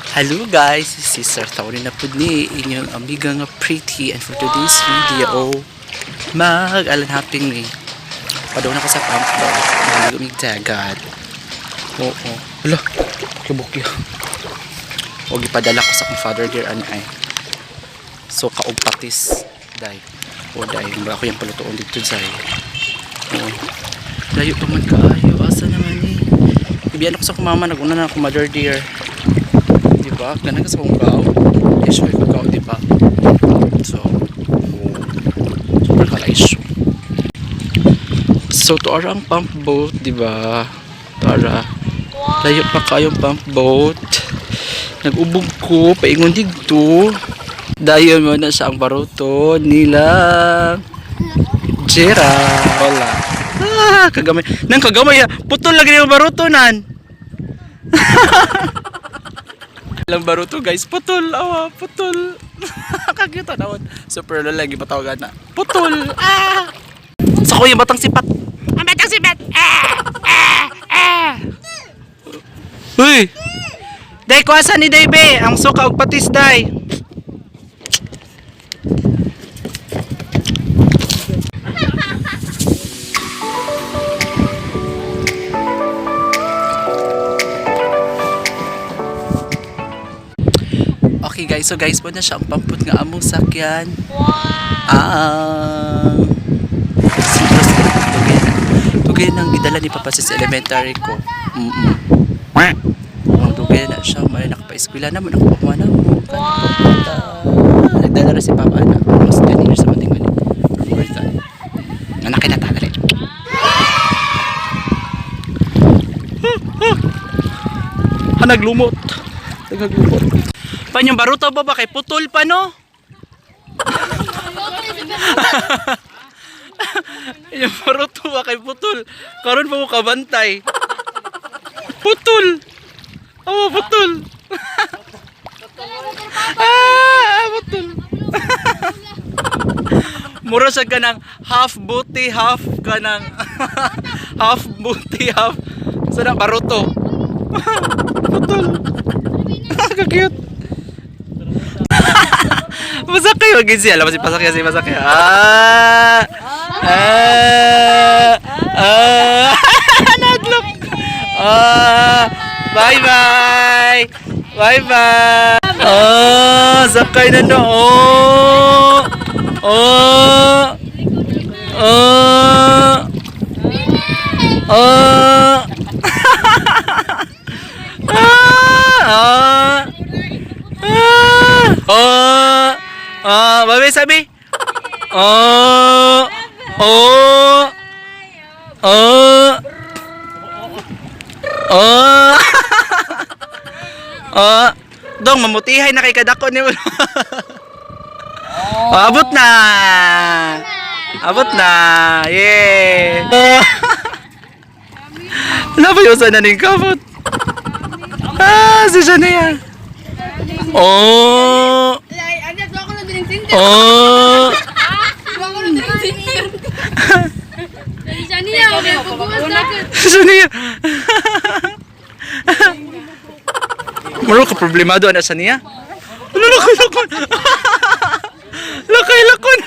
Hello guys, si Sir Tony na pud ni inyong amiga nga pretty, and for today's video mag-island hopping ni. Padung na ko sa pump boat. Maligo mig dagat. Oo. Hala, kibukyo. O gipadala ko sa akong father dear ani ay. So kaog patis day. O day, ba ako yung palutoon dito day. Oo. Layo pa man kaayo, asa naman ni. Ibiyan ako sa akong mama, naguna na ako, mother dear. Di ba? Ganun ka sa kong kao. Yes, may kao, di ba? So, oh, super kalaisyo. So, tuara ang pump boat, di ba? Tuara. Layo pa kayong pump boat. Nag-ubog ko, paingon dito. Dayon mo na siya ang baruto nila. Jera. Wala. Ah, kagamay. Nang kagamay, ah. Putol lagi yung baruto nan. Lang baruto guys, putol, awa, putol. Kagyuta nawon. Super lola lagi patawagan na. Putol. Ah. Sa ko yung batang sipat. Ang batang sipat. Ah! Ah! Ah! Uy. Day kuasa ni Day be, ang suka og patis day. Okay guys, so guys, po na siya ang pamput nga among sakyan. Wow! Ang Citrus Tugay na. Tugay nang gidala ni Papa sa elementary ko. Oh, dugay na siya. Mali nakapa-eskwela naman ako pa na mo. Wow! Nagdala rin si Papa na. Almost 10 years naman din ganun. Or than. Anak na ta, dali. Hanaglumot. Naglumot. Pan yung baruto ba ba kay putol pa no? Yung baruto ba kay putol? Karon pa mo kabantay. Putol. Awa putol. Ah, putol. Mura sa kanang half buti, half kanang half buti, half sa na baruto. Putol. Ka-cute. Masakay wag siya. Alam mo si pasakay si pasakay. Ah! Ah! Ah! Nadlok. Ah! Bye bye. Bye bye. Oh, sakay na no. Oh. Oh. Oh. Oh. Ah! Ah! Ah! Oh! Ah, babi sabi. Oh! Oh! Oh! Oh! Oh! Dong, mamutihay na kay kadako ni. Oh, abot na. Abot na. Yay! Oh. Ano ba yung sana ning kabot? Ah, si Shania. Oh! Oh! Shania. Muro ka problemado ana sa niya. Ano lakay lakon. Lakay lakon.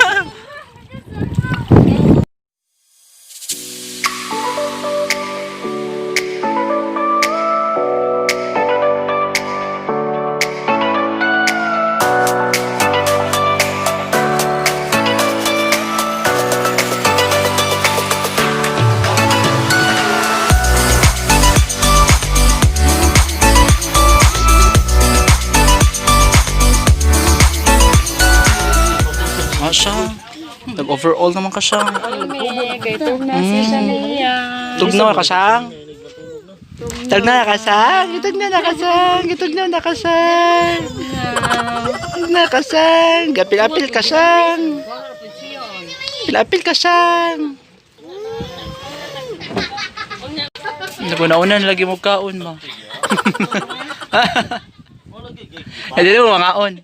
Ah, siya. Nag-overall naman ka siya. Tugnaw ka siyang. Tugnaw ka siyang. Tugnaw na ka siyang. Tugnaw na ka siyang. Tugnaw ka siyang. Gapil-apil ka siyang. Apil-apil ka siyang. Naguna-una na lagi mo kaon mo. Eh, dili mo mangaon.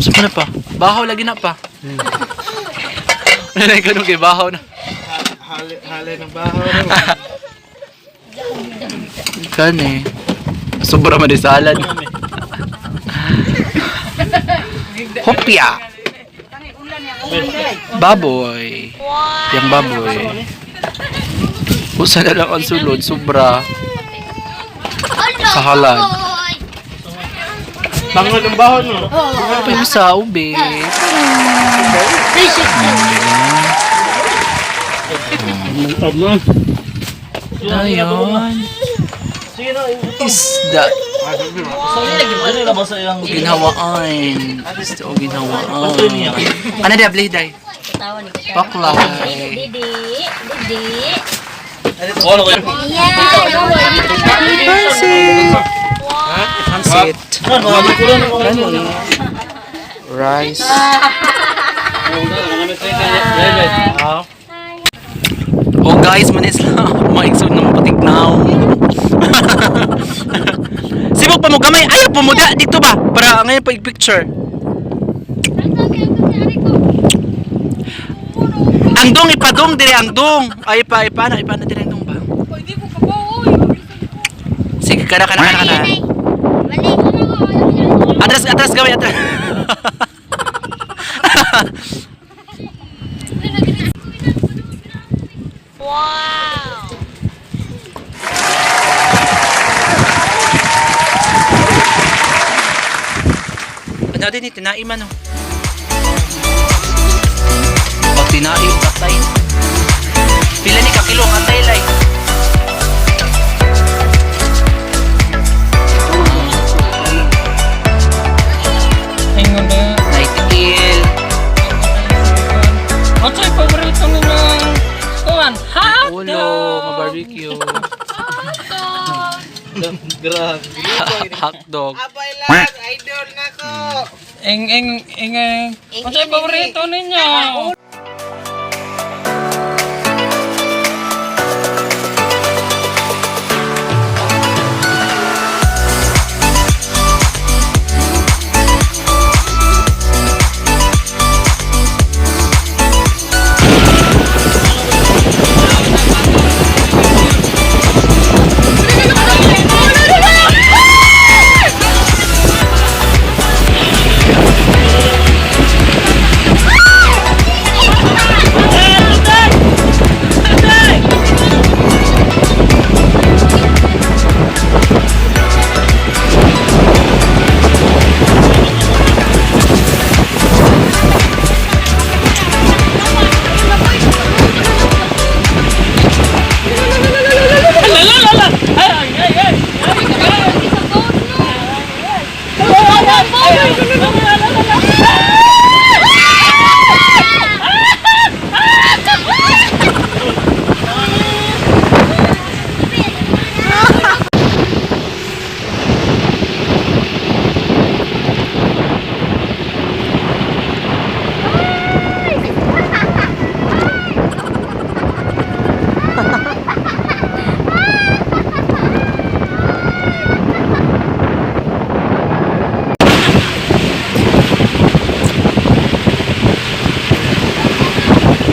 Sa pa na pa? Bahaw lagi na pa. Wala na ikaw nung kay bahaw na. Hali, hali ng baho. Kan eh. Sobra man di salad. Hopya. Baboy. Yang baboy. Usa na lang ang sulod, sobra. Sa halad. Bango ng baho, no? Pa yung sa ube. Ayun. Isda. O ginhawaan. Isda o ginhawaan. Ano di abli day? Paklay. Didi, Didi. Pansit. Pansit. Kani. Rice. Oh guys, manis lang. Maigsood na mapatignaw. Sibok pa mo gamay. Ayaw pa mo da. Dito ba? Para ngayon pa i-picture. Ang dong ipadong dire ang dong. Ay pa ipana ipana dire ang dong ba. Sige kana kana kana kana. Atras atras gamay atras. Ano din tinai man oh. O tinai atay. Pila ni ka kilo ang atay lay? Nightingale. Ocho'y paborito ninyong kuwan? Hot Ulo, ma-barbecue. Grabe. Hotdog. Abay lang, idol na ko. Ing, ing, ing, ing. Ocho'y paborito ninyo?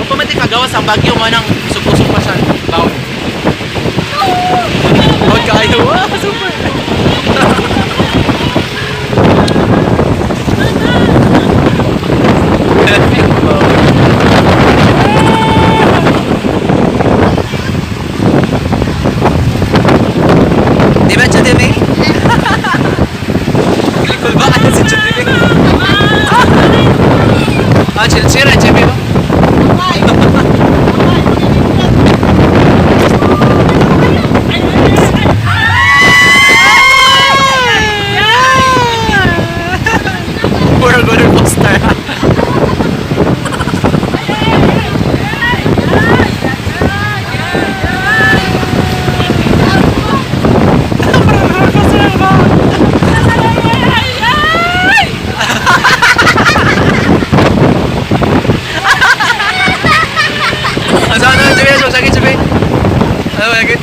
Kung pa man di kagawas ang bagyo man ang usog-usog pa siya. Bawon. Bawon kayo. Ah, super. Epic bawon. Di ba, Chudime? Likol ba? Ano si Chudime? Ah, chill-chill, Chudime ba? Puro roller coaster. Ano, ano, Jimmy, ano, sakit, Jimmy? Ano, sakit?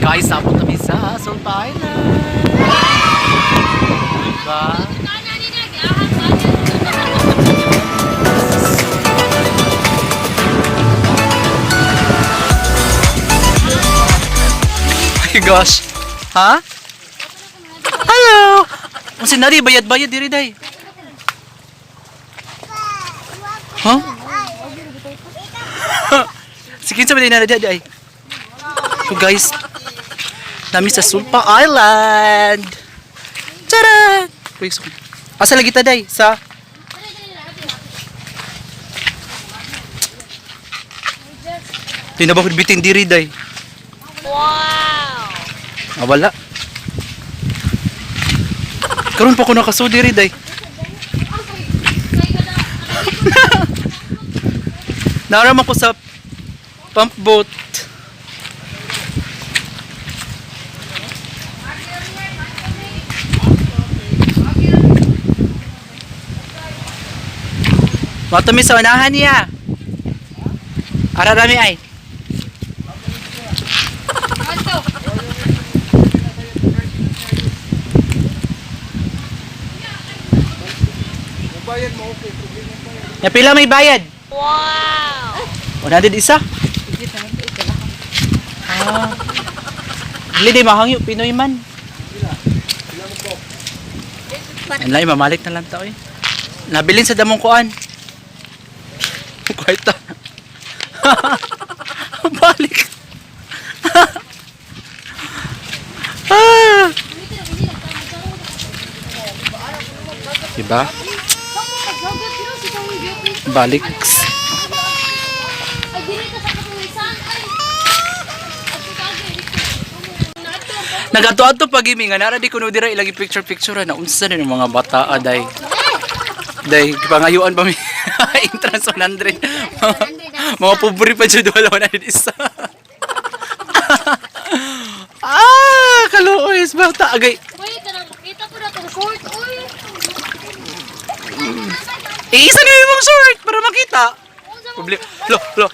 Guys, sabot kami sa Sulpa Island. Diba? Gosh. Ha? Hello! Ang sinari, bayad-bayad diri day. Huh? Sige, sa na day. So guys, nami sa Sulpa Island. Tara! Wait, so, asa lagi ta day? Sa Di na ba ko bitin diri day? Wow! Ah, wala. Karon pa ko nakasuod diri day. Naaraman ko sa pump boat. Matumi sa unahan niya. Ararami ay. Bayad mo, okay. Problema bayad. Napila may bayad. Wow! 100 isa. Ah. Dili di mahangyo Pinoy man. Anlay mamalik na lang tao eh. Nabilin sa damong kuan. Kwarta. Balik. Ah. Diba? Balik. Ay, dili ka sa katulisan. Ay! Nagato-ato pag imi nga nara di kuno dira ilagi picture picture na unsa na ng mga bata aday. Day gipangayuan pa mi entrance 100. Mga pobre pa jud wala 100 isa. Ah, kaluoy is bata agay. Wait, kanang makita ko na tong short. Uy! Eh, isa na yung short para makita. Problema. Lo, lo.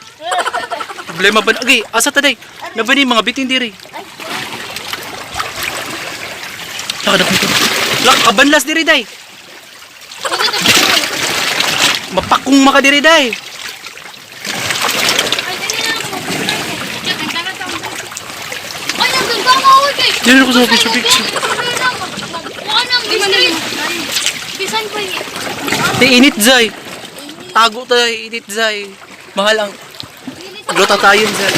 Problema ba? Agay, asa ta day? Naba ni mga bitin diri. Laka ko. Laka kabanlas diri day. Mapakong maka diri day. Ay, dili na ako. Ay, nandun ka nga, uy, kay. Dili ko sa picture picture. Wala nang bisan. Bisan pa yun. Di init zay. Tago tayo, init zay. Mahal ang Glota tayo zay.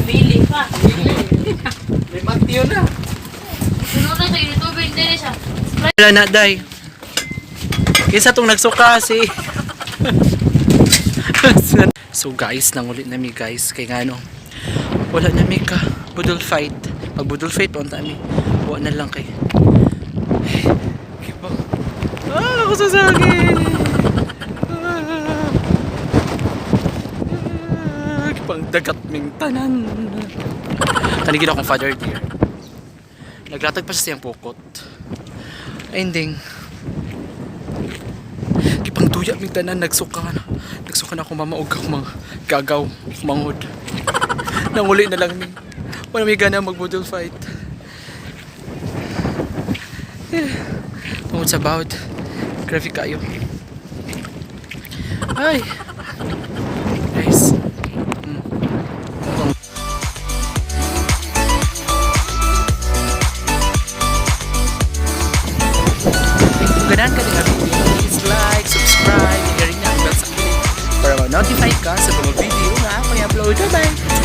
Bili pa. May Matthew na. Sunod na sa YouTube, hindi na siya. Wala na day. Kinsa tong nagsuka si. So guys, nangulit na mi guys kay ngano. Wala na mi ka budol fight. Pag budol fight pa unta mi. Wa na lang kay. Kiba. Ah, ako sa saging. Ah, pangdagat ming tanan. Kanigin akong father dear. Naglatag pa siya siyang pukot. Ending. Gipangtuya mi tanan nagsuka na. Nagsuka na ako mama og ako mga gagaw, manghod. Nanguli na lang mi. Wala may gana magbudol fight. Eh, tungod sa bawd. Grabe kayo. Ay. Guys. Kung ganahan ka nga video, please like, subscribe, and ring na ang bell sa kilid para ma-notify ka sa mga video nga ako i-upload. Bye-bye!